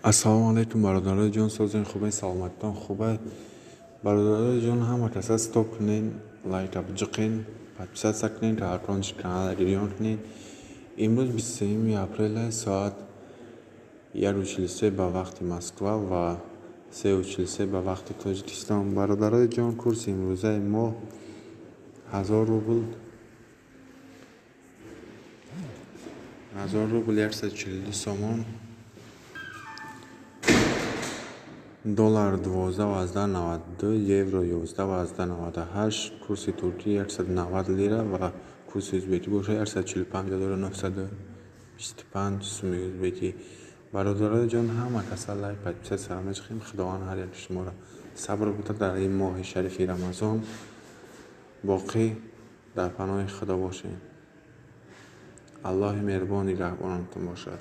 Ассалому алайкум, бародарои ҷон, созен, хубен, саломатитон хубе? Бародарои ҷон, ҳама каса стоп кунен, лайка биҷиқен, подписаться кунен, колокольчик канала гирён кунен. Имрӯз 23 апреля, соат 1:43 ба вақти Москва ва 3:43 ба вақти Тоҷикистон. Бародарои ҷон, курси имрӯзаи мо 1000 рубл, 1000 рубл 142 сомон, доллар 12,92, евро 11,98, курси туркӣ 190 лира ва курси ӯзбекӣ бошад 145 925 суми ӯзбекӣ. Бародарои ҷон, ҳама каса лайк, подписаться меҷиқем. Худованд ҳар яки шуморо сабр буда дар ин моҳи шарифи Рамазон. Боқӣ дар паноҳи Худо бошед. Аллоҳи меҳрубон нигаҳбонатон бошад.